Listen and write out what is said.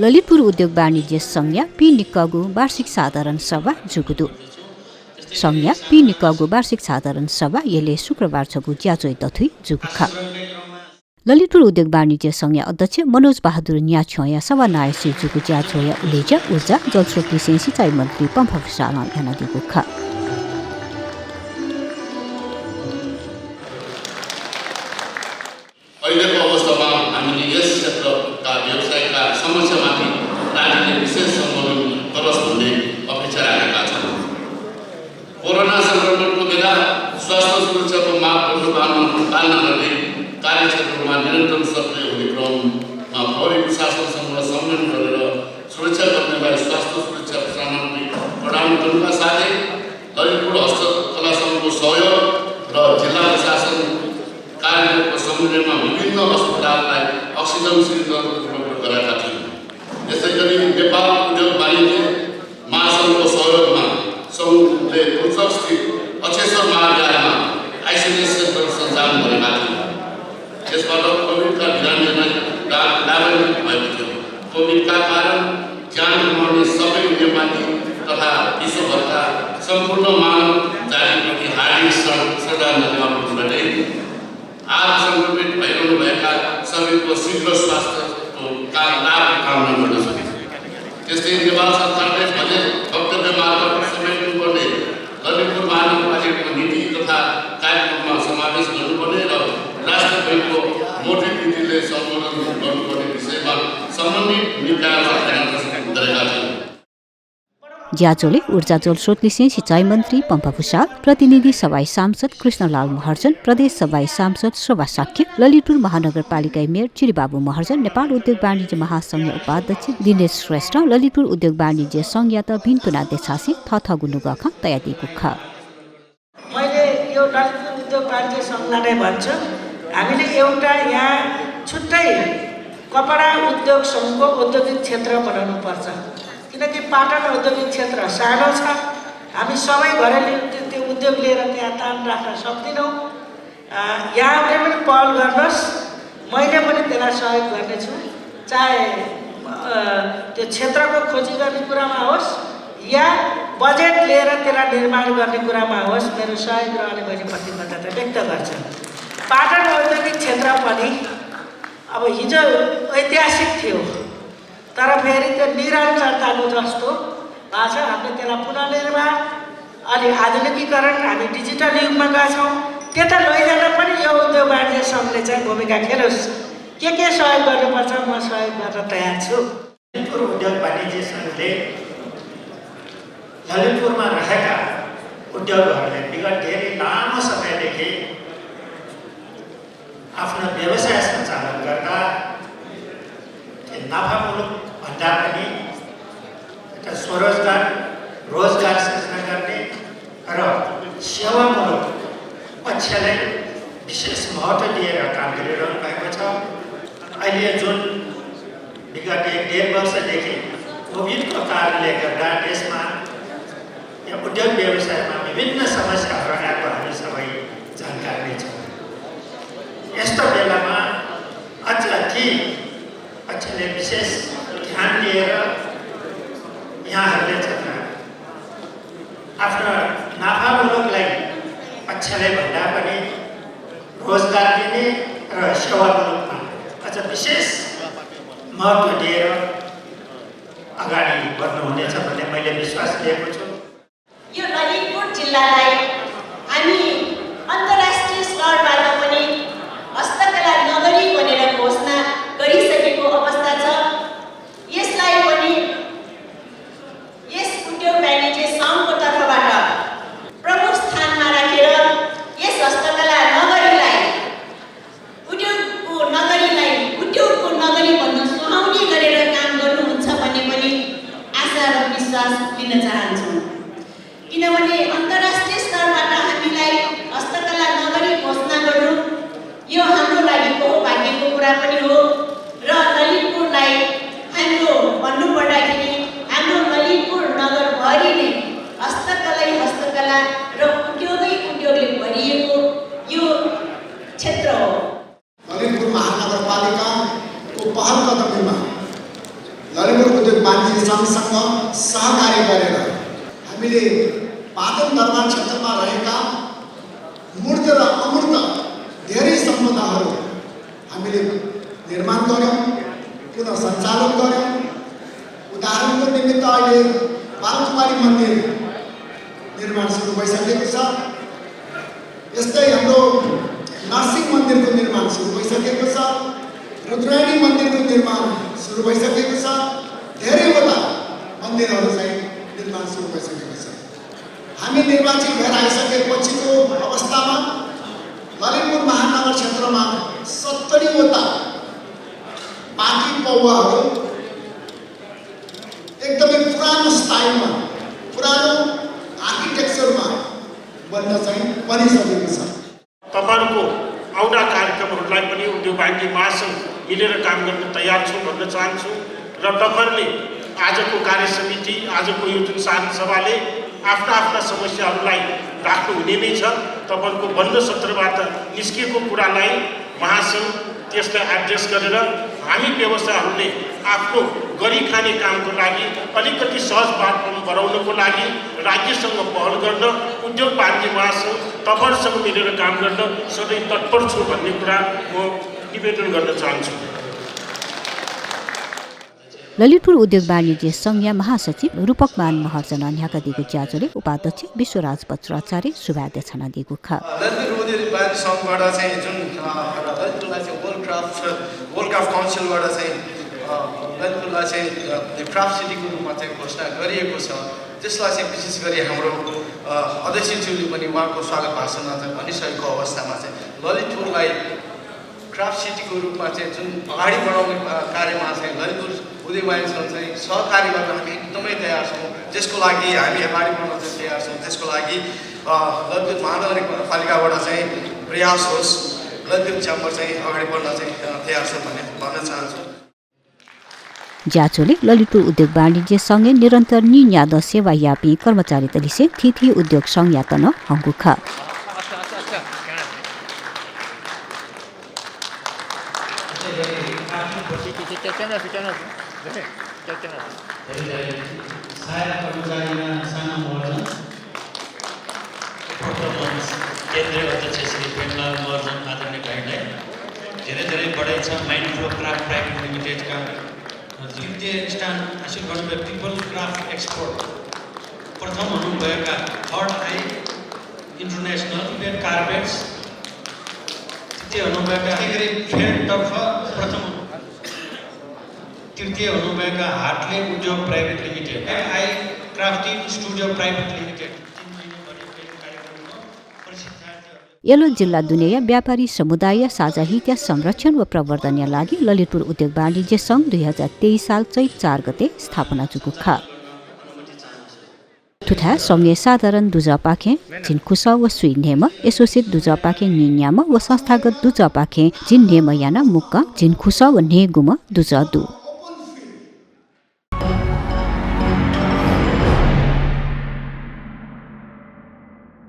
ललितपुर उद्योग वाणिज्य संघ पिनिकगु वार्षिक साधारण सभा जुगुदु संघ पिनिकगु वार्षिक साधारण सभा यसले शुक्रबार छगु ज्याचोइ तथुइ जुगुखा ललितपुर उद्योग वाणिज्य संघ अध्यक्ष मनोज बहादुर न्याछोया सभा नायसी जुगु ज्याचोया उलेजा ऊर्जा जलस्रोत कृषि सिंचाइ मन्त्री पम्फाफुसाल याना दिगुखा अहिलेको अवस्थामा हामीले यस क्षेत्रका व्यवसायका समस्यामाथि राज्यले विशेष सम्बोधन गरोस् भन्ने अपेक्षा राखेका छौँ। कोरोना संक्रमणको बेला स्वास्थ्य सुरक्षाको मापदण्ड पालना गर्ने कार्यक्षेत्रमा निरन्तर सक्रिय हुने क्रममा प्रहरी प्रशासनसँग समन्वय गरेर सुरक्षा कर्मीलाई स्वास्थ्य सुरक्षा सामग्री प्रदान गर्नुका साथै ललितपुर हस्तकला सङ्घको सहयोग र जिल्ला प्रशासन कार्यालयको समन्वयमा विभिन्न अस्पताललाई अक्सिजन सिलिन्डर उपलब्ध गराएका थियौँ। यसै गरी नेपाल उद्योग वाणिज्य महासङ्घको सहयोगमा सङ्घले पुल्चोकस्थित अक्षेश्वर महाविद्यालयमा आइसोलेसन सेन्टर सञ्चालन गरेका थियौँ। यसबाट कोभिडका भिरान्जना लाभान्वित भएको थियो। कोभिडका कारण ज्यान गुमाउने सबै नेपाली तथा विश्वभरका सम्पूर्ण मानव जातिप्रति हार्दिक श्रद्धाञ्जली अर्पण गर्दै आज सङ्क्रमित भइरहनुभएका सबैको शीघ्र स्वास्थ्यको लाभ कामना गर्दछु। त्यस्तै नेपाल सरकारले बजेट वक्तव्य मार्फत समेट्नुपर्ने ललितपुर महानगरपालिकाको नीति तथा कार्यक्रममा समावेश गर्नुपर्ने र राष्ट्र बैङ्कको मौद्रिक नीतिले सम्बोधन गर्नुपर्ने विषयमा सम्बन्धित निकायमा ध्यान गरेका थियौँ। ज्याचोले ऊर्जा जलस्रोत कृषि सिंचाइ मन्त्री पम्फाफुसाल, प्रतिनिधि सभाई सांसद कृष्णलाल महर्जन, प्रदेश सभाई सांसद शोभा साक्य, ललितपुर महानगरपालिका मेयर चिरीबाबु महर्जन, नेपाल उद्योग वाणिज्य महासङ्घ उपाध्यक्ष दिनेश श्रेष्ठ, ललितपुर उद्योग वाणिज्य संघ त भिन्तुना देछासी थथगुनु गख तयारी कुख मैले यो ललितपुर उद्योग वाणिज्य संघलाई नै भन्छु, हामीले एउटा यहाँ छुट्टै कपडा उद्योग संघको औद्योगिक क्षेत्र बनाउनु पर्छ। किनकि पाटन औद्योगिक क्षेत्र सानो छ, हामी सबै घरेलु त्यो उद्योग लिएर त्यहाँ तान राख्न सक्दैनौँ। यहाँले पनि पहल गर्नुहोस्, मैले पनि त्यसलाई सहयोग गर्नेछु। चाहे त्यो क्षेत्रको खोजी गर्ने कुरामा होस् या बजेट लिएर त्यसलाई निर्माण गर्ने कुरामा होस्, मेरो सहयोग रहने मैले प्रतिबद्धता व्यक्त गर्छु। पाटन औद्योगिक क्षेत्र पनि अब हिजो ऐतिहासिक थियो, तर फेरि त्यो निरन्तरताको जस्तो भएको छ। हामीले त्यसलाई पुनर्निर्माण अलि आधुनिकीकरण, हामी डिजिटल युगमा गएका छौँ, त्यता लैजान पनि यो उद्योग वाणिज्य सङ्घले चाहिँ भूमिका खेलोस्। के सहयोग गर्नुपर्छ म सहयोग गर्न तयार छु। ललितपुर उद्योग वाणिज्य सङ्घले ललितपुरमा रहेका उद्योगहरूले विगत धेरै लामो समयदेखि आफ्नो व्यवसाय सञ्चालन गर्दा नाफामूलक भन्दा पनि एउटा स्वरोजगार रोजगार सृजना गर्ने र सेवामूलक पक्षलाई विशेष महत्त्व दिएर काम गरिरहनु भएको छ। अहिले जुन विगत 1.5 वर्षदेखि कोभिडको कारणले गर्दा देशमा या उद्योग व्यवसायमा विभिन्न समस्याहरू आएको हामी सबै जानकार नै छौँ। यस्तो बेलामा अझ ती पक्षले विशेष ध्यान दिएर यहाँहरूले चाहिँ आफ्नो नाफामूलकलाई पक्षले भन्दा पनि रोजगार दिने र सेवामूलकमा अझ विशेष महत्त्व दिएर अगाडि बढ्नुहुनेछ भन्ने मैले विश्वास लिएको छु। यो ललितपुर जिल्लालाई हामी अन्तर्राष्ट्रिय स्तरबाट पनि हस्तकला नगरी भनेर घोषणा गरिसकेको अवस्था छ। यसलाई पनि यस उद्योग वाणिज्य सङ्घको तर्फबाट प्रमुख स्थानमा राखेर यस हस्तकला नगरीलाई उद्योगको नगरी भन्न सुहाउने गरेर काम गर्नुहुन्छ भन्ने पनि आशा र विश्वास लिन चाहन्छु। किनभने अन्तर्राष्ट्रिय स्तरबाट हामीलाई हस्तकला नगरी घोषणा गर्नु यो हाम्रो लागि बहुत भाग्यको कुरा पनि हो र ललितपुरलाई हाम्रो भन्नुपर्दाखेरि हाम्रो ललितपुर नगरभरि नै हस्तकला र उद्योगले भरिएको यो क्षेत्र हो। ललितपुर महानगरपालिकाको पहल कदमीमा ललितपुर सहकार्य गरेर हामीले पाटन दरबार क्षेत्रमा रहेका मूर्त र अमूर्त धेरै सम्पदाहरू हामीले निर्माण गर्यौँ, पुनः सञ्चालन गर्यौँ। उदाहरणको निमित्त अहिले बालकुमारी मन्दिर निर्माण सुरु भइसकेको छ। यस्तै हाम्रो नरसिंह मन्दिरको निर्माण सुरु भइसकेको छ। रुद्रायणी मन्दिरको निर्माण सुरु भइसकेको छ। धेरैवटा मन्दिरहरू चाहिँ निर्माण सुरु भइसकेको छ। हामी निर्वाचित भएर आइसकेपछिको अवस्थामा ललितपुर महानगर क्षेत्रमा 70वटा पार्टी पौवाहरू एकदमै पुरानो स्टाइलमा, पुरानो आर्किटेक्चरमा बन्न चाहिँ बनिसकेको छ। तपाईहरुको आउँदा कार्यक्रमहरूलाई पनि उद्योग वाणिज्य महासंघ मिलेर काम गर्न तयार छु भन्न चाहन्छु र तपाईहरुले आजको कार्य समिति, आजको यो जुन साधारण सभाले आफ्ना समस्याहरूलाई राख्नु हुने नै छ। तपाईहरुको बन्द सत्रबाट निस्किएको कुरालाई महासंघ त्यसलाई एड्रेस गरेर हामी व्यवसायहरूले आफ्नो गरी खाने कामको लागि अलिकति सहज वातावरण बनाउनको लागि राज्यसँग पहल गर्न उद्योग वाणिज्य महासंघ तपाईहरुसँग मिलेर काम गर्न सधैँ तत्पर छु भन्ने कुरा म निवेदन गर्न चाहन्छु। ललितपुर उद्योग वाणिज्य संघीय महासचिव रूपकमान महर्जन न्याकादिगु ज्याजोले उपाध्यक्ष विश्वराज बज्राचार्य शुभाध्यक्षना दिगु ख ललितपुर उद्योग वाणिज्य संघबाट चाहिँ जुन ललितपुरलाई चाहिँ वर्ल्ड क्राफ्ट काउन्सिलबाट चाहिँ ललितपुरलाई चाहिँ क्राफ्ट सिटीको रूपमा चाहिँ घोषणा गरिएको छ। त्यसलाई चाहिँ विशेष गरी हाम्रो अध्यक्षज्यूले पनि उहाँको स्वागत भाषणमा चाहिँ भनिसकेको अवस्थामा चाहिँ ललितपुरलाई क्राफ्ट सिटीको रूपमा चाहिँ जुन अगाडि बढाउने कार्यमा चाहिँ ललितपुर उद्योग वाणिज्य संघ चाहिँ सहकारी गर्न हामी एकदमै तयार छौँ। त्यसको लागि हामी अगाडि बढ्न चाहिँ तयार छौँ। त्यसको लागि ललितपुर महानगरपालिकाबाट चाहिँ प्रयास होस्, ललितपुर च्याम्बर चाहिँ अगाडि बढ्न चाहिँ तयार छ भन्ने भन्न चाहन्छु। ज्याचोले ललितपुर उद्योग वाणिज्य संघ निरन्तर नियाद सेवा यापी कर्मचारी तलिसे थिथि उद्योग संघ यातन हंगु ख केन्द्रीय अध्यक्ष श्री प्रेमलाल महर्जन आदरणीय भाइलाई धेरै बढाइ छ। माइन्ड फ्लो क्राफ्ट प्राइभेट लिमिटेडका द्वितीय स्थान हासिल गर्नुभयो पिपल क्राफ्ट एक्सपोर्ट प्रथम हुनुभएका थर्ड आई इन्टरनेसनल पेड कार्पेट्स तृतीय हुनुभएका फेयरतर्फ प्रथम तृतीय हुनुभएका हार्टले उद्योग private limited eye crafting studio private limited. यलो जिल्ला दुनिया व्यापारी समुदाय साझा हित संरक्षण व प्रवर्धनका लागि ललितपुर उद्योग वाणिज्य संघ 2023 साल चैत 4 गते स्थापना जुगु ख तुथा संघीय साधारण दुजपाखे जिनखुस व सुई नेम एसोसिएट दुजपाखे निन्याम व संस्थागत दुजपाखे जिन नेम याना मुक्क जिनखुस व नेगुम दुजदु